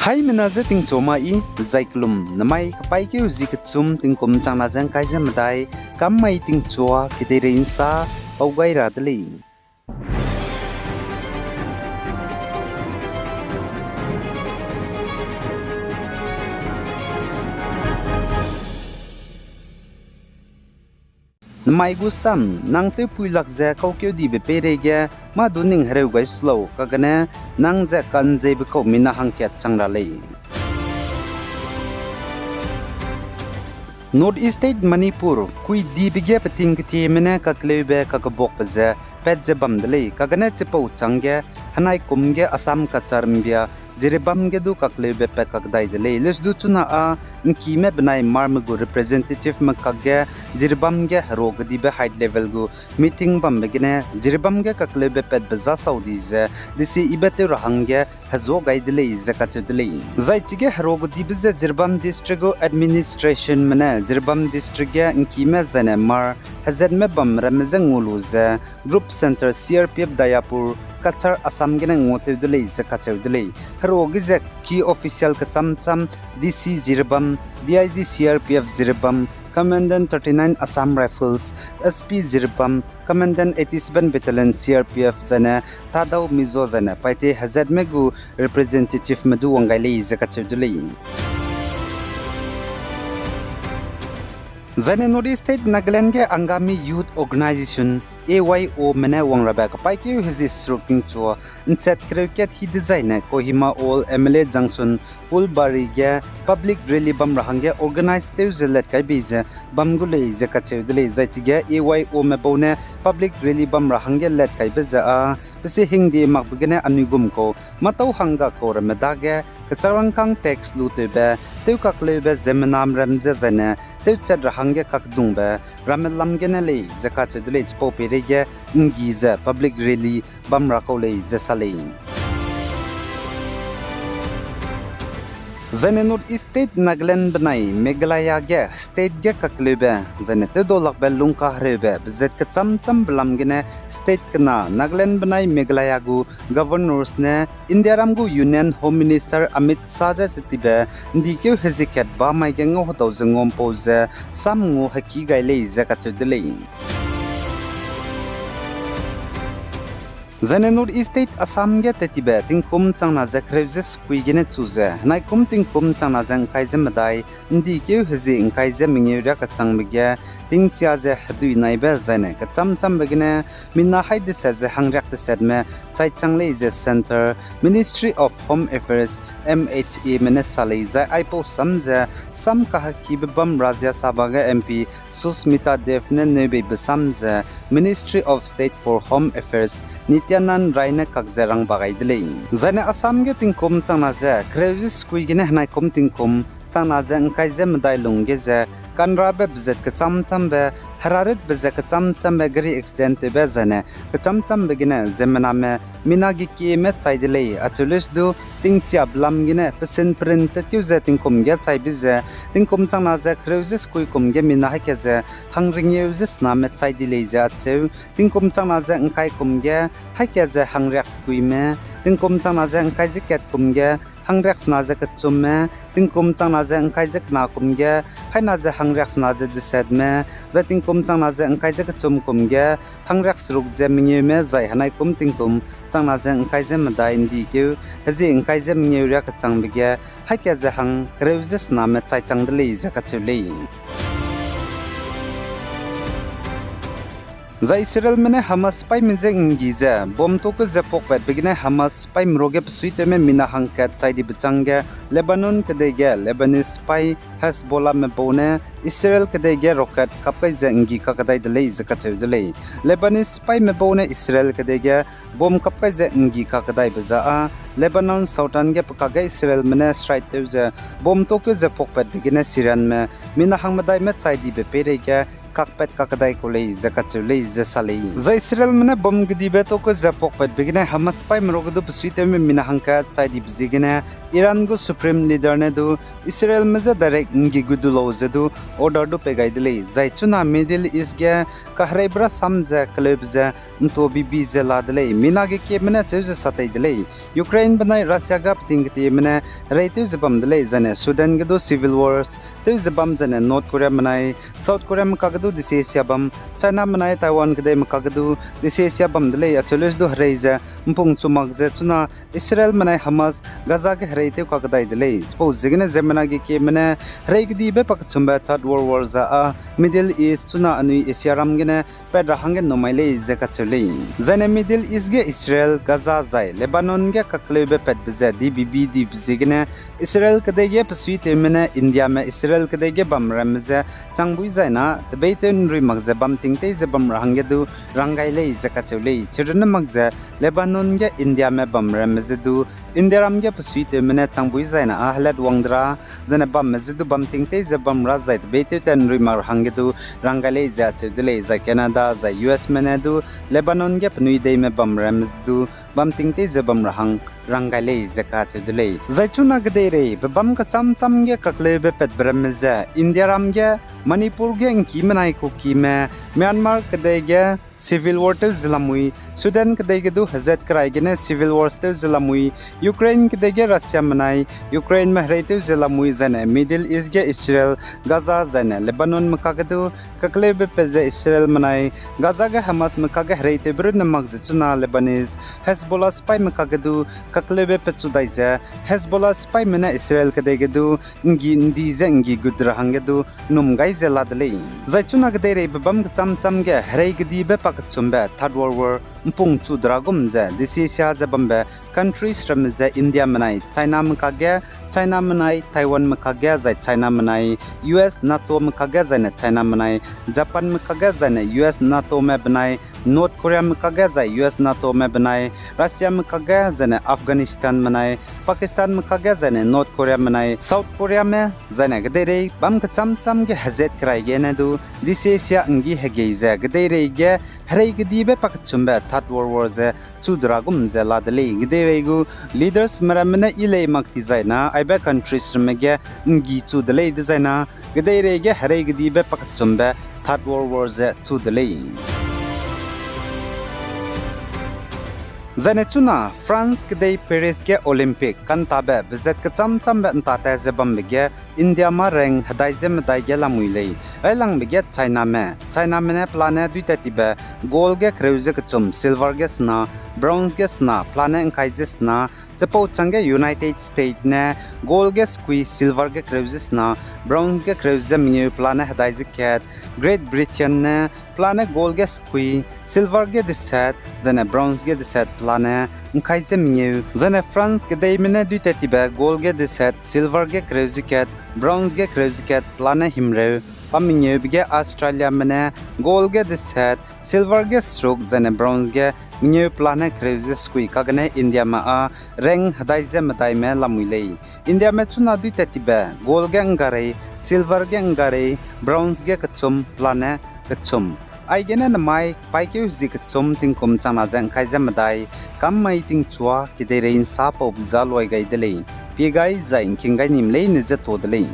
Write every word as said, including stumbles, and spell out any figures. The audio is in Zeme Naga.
Haimena je tingchua ma i, zai kelum, namai kapaîkeu zi kechum tingkum changna ze ngkai ze medai, kam mai tingchua kedeirei nsa pau gai ra de lei. Namai gu sam, nang tewpui lak ze kaukeu dibe peireige, mâ du ning hereu gai se lau, kagane nang ze ka'nzeibe kau mina hangkat chang ra lei. North East State Manipur, kuidibe ge peting ketieme ne kakleube kakebuakbe ze pat ze bam de lei, kagane chipau chângge, henai kum ge Assam kachar mbia, Jiribam ge du kakleube pat kakdai de lei. Leusdu chuna â, ngkime benai marme gu representativeme kakge, Jiribam ge herua kedibe high level gu meeting bambe gene, Jiribam ge kakleube patbe za sau di ze, desi ibe tew ra hangge, hezuâ gai de lei ze kacheu de lei. Zai chige herua kedibe ze Jiribam District gu administrationme ne Jiribam District ge ngkime zaine mar hezatme bam ramme je ngua lu ze, Group Centre C R P F Dayapur, Cachar Assam gene nguatew de lei ze kacheu de lei. Herua ge ze key official kechâm châm, D C Jiribam, D I G C R P F Jiribam, Commandant thirty-nine Assam Rifles, S P Jiribam, Commandant eighty-seven Battalion C R P F zaine, Thadou Mizo zaine, paite hezatme gu representativeme du wang gai lei ze kacheu de lei. Zaine North East State Nagaland ge Angami Youth Organisation, A Y Ome ne wang rabe kapaîkeu hezie seruk tingchua, nchat kereu kat hi dezaine Kohima Old M L A Junction, Phulbari ge public rally bam ra hangge organize tew ze lat kai bei ze bam gu lei ze kacheu de lei. Zai chige A Y Ome bau ne public rally bam ra hangge lat kaibe ze â, pesi hingde makbe gene anui gum kau, mâtau hangga kau ramme dage, kechak rangkâng tax lu tewbe, tew kakleube ziemmename ram ze zaine, tewchat ra hangge kakdungbe, ramme lam gene lei ze kacheu de lei. Chipau peireige, nggi ze public rally bam ra kau lei ze sa lei. Zaine North East State Nagaland benai Meghalaya ge state ge kakleube, zaine tewdau lakbe lungkahereube, bezat kechâm châmbe lam gene state kena Nagaland benai Meghalaya gu governors ne Indiaram gu Union Home Minister Amit Shah ze chetibe, ndikeu hezie kat ba mai ge ngau hedau ze nguampau ze, sam ngu heki gai lei ze kacheu de lei. Zaine North East State Assam ge tetibe tingkum changna ze kereu ze sekui gene chu ze, henai kum tingkum changna ze ngkai ze medai, ndikeu hezie ngkai ze mengeu riak kechangbe ge, tingsia ze hedui naibe zaine kechâm châmbe gene, mina hai deset ze hangriak desetme chai chang lei ze Centre Ministry of Home Affairs, M H Ame ne sa lei. Zai aipau sam ze, sam kahekibe bam Rajya Sabha ge M P Sushmita Dev ne neubeibe sam ze, Ministry of State for Home Affairs, Nityanand Rai ne kak ze rangba gai de lei. Zaine Assam ge tingkum changna ze kereu ze sekui gene henai kum tingkum changna ze ngkai ze medai lung ge ze, kanrabe bezat kechâm châmbe, heraritbe ze kechâm châmbe gari accident tewbe zaine, kechâm châmbe gene ziemmename, mina gekieme chai de lei, acheu leusdu, tingsiabe lam gene, pesin perin tatkeu ze tingkum ge chaibe ze, tingkum changna ze kereu ze sekui kum ge mina haika ze, hangrengeu ze sename chai de lei ze acheu, tingkum changna ze ngkai kum ge, haika ze hangriak sekuime, tingkum changna ze ngkai ze kat kum ge, hangriak sena ze kechumme, tingkum changna ze ngkai ze kena kum ge, haina ze hangriak sena ze desetme, zai tingkum changna ze ngkai ze kechum kum ge, hangriak seruk ze mengeume, zai henai kum tingkum changna ze ngkai ze medai ndikeu, hezie ngkai ze mengeu riak kechangbe ge, haika ze hang kereu ze sename chai chang de lei ze kacheu lei. Zai Israelme ne Hamas sipaîme je nggi ze, bomb tuâkeu ze pakpatbe gene Hamas sipaîme ruage besuitewme mina hangkat chai dibe chângge, Lebanon kedei ge Lebanese sipaî Hezbollahme bau ne Israel kedei ge rocket kap kai ze nggi kakdai de lei ze kacheu de lei. Lebanese sipaîme bau ne Israel kedei ge bomb kap kai ze nggi kakdaibe za â, Lebanon southern ge pe kakge Israelme ne strike tew ze, bomb tuâkeu ze pakpatbe gene Syrianme, mina hangmedaime chai dibe peireige, kakpat kakdai kau lei ze kacheu lei ze sa lei. Zai Israelme ne bomb kedibe tokeu ze pakpatbe gene Hamas sipaîme ruage du besuitewme mina hangkat chai dibe ziegene Iran gu Supreme Leader ne du Israelme je direct ’nggi gu du lau ze du order du pei gai de lei. Zai chuna Middle East ge kahereibe rasam ze keleube ze ’ntuâ bibi ze la de lei. Mina ge kieme ne cheu ze sa tei de lei. Ukraine benai Russia ga peting ketieme ne hereitew ze bam de lei, zaine Sudan ge du civil wars tew ze bam zaine North Korea benai South Koreame kakge du desiesia bam, China benai Taiwan kedeime kakge du desiesia bam de lei, acheu leuse du herei ze ’mpung chu mak ze chuna Israel benai Hamas Gaza ge hereitew kakdai de lei. Chipau ziegene ziemmena ge kieme ne herei kedibe pakechumbe Third World War za â Middle East chuna anui Asiaram gene pat ra hangge numai lei ze kacheu lei. Zaine Middle East ge Israel, Gaza zai Lebanon ge kakleube patbe ze dibibi dibe ziegene Israel kedei ge pesuitewme ne Indiame Israel kedei ge bamramme je changbuî zaina tebeitew ’nrui mak ze bamting tei ze bam ra hangge du rang gai lei ze kacheu lei. Chirunne mak ze Lebanon ge Indiame bamramme je du Indiaram ge pesuitewme ne changbuî zaina â helatwang de ra, zaine bamme je du bamting tei ze bam ra zai tebeitew tat ’nrui mak ra hangge du rang gai lei ze acheu de lei. Zai Canada zai U Sme ne du Lebanon ge penui deime bamramme je du bamting tei ze bam ra hang rang gai lei ze kacheu de lei. Zai chuna kedeirei pebâm kechâm châm ge kakleube patbe ramme ze Indiaram ge Manipur ge ’ngkî menai Kukime, Myanmar kedei ge civil war tew ze lamui, Sudan kedei ge du hezat kerai gene civil wars tew ze lamui, Ukraine kedei ge Russia menai, Ukraineme hereitew ze lamui, zaine Middle East ge Israel, Gaza zaine Lebanonme kakge du kakleube pat ze Israel menai, Gaza ge Hamasme kakge hereitewbe runne mak ze chuna Lebanese Hezbollah sipaîme kakge du kakleube pechu dai ze, Hezbollah sipaîme ne Israel kedei ge du ’nggi ’ndi ze ’nggi gut ra hangge du num gai ze la de lei. Zai chuna kedeirei pebâm kechâm châm ge herei kedibe pakechumbe Third World War ’mpung chu de ra gum ze desiesia ze bambe countries ramme ze Indiame nai Chiname kakge, Chiname nai Taiwanme kakge zai Chiname nai U S NATOme kakge zaine Chiname nai Japanme kakge zaine U S NATOme benai North Koreame kakge zai U S NATOme benai Russiame kakge zaine Afghanistanme nai Pakistanme kakge zaine North Koreame nai South Koreame zaine kedeirei bâm kechâm châm ge hezat kerai gene du desiesia ’nggi hegei ze kedeirei ge herei kedibe pakechumbe Third World War ze chu de ra gum ze la de lei. Kedeirei gu leadersme ramme ne yi lei mak ti zaina aibe countries ramme ge ’nggi chu de lei dezaina kedeirei ge herei kedibe pakechumbe Third World War ze chu de lei. Zaine chuna France kedei Paris ge Olympic kantabe bezat kechâm châmbe ’nta tat ze bambe ge India mâ rank hedai ze medai ge lamui lei. Railangbe ge Chiname, Chiname ne pelane duitat tibe gold ge kereu ze kechum, silver ge sena, bronze ge sena, pelane ’ngkai ze sena, chipau changge United States ne gold ge sekui, silver ge kereu ze sena, bronze ge kereu ze mengeu, pelane hedai ze kat, Great Britain ne pelane gold ge sekui, silver ge deset, zaine bronze ge deset, pelane ’ngkai ze mengeu, zaine France kedeime ne duitat tibe gold ge deset, silver ge kereu ze kat, bronze ge kereu ze kat, pelane himreu, pa mengeube ge Australiame ne gold ge deset, silver ge seruk, zaine bronze ge mengeu, pelane kereu ze sekui kagene Indiame â rank hedai ze medaime lamui lei. Indiame chuna duitat tibe gold ge ’nggarei, silver ge ’nggarei, bronze ge kechum, pelane kechum. Aigene nemai paîkeu hezie kechum tingkum changna ze ’ngkai ze medai, kam mai tingchua kedeirei ’nsa paube za luai gai de lei. Pie gai zai ’ngking gai nim leine je to de lei.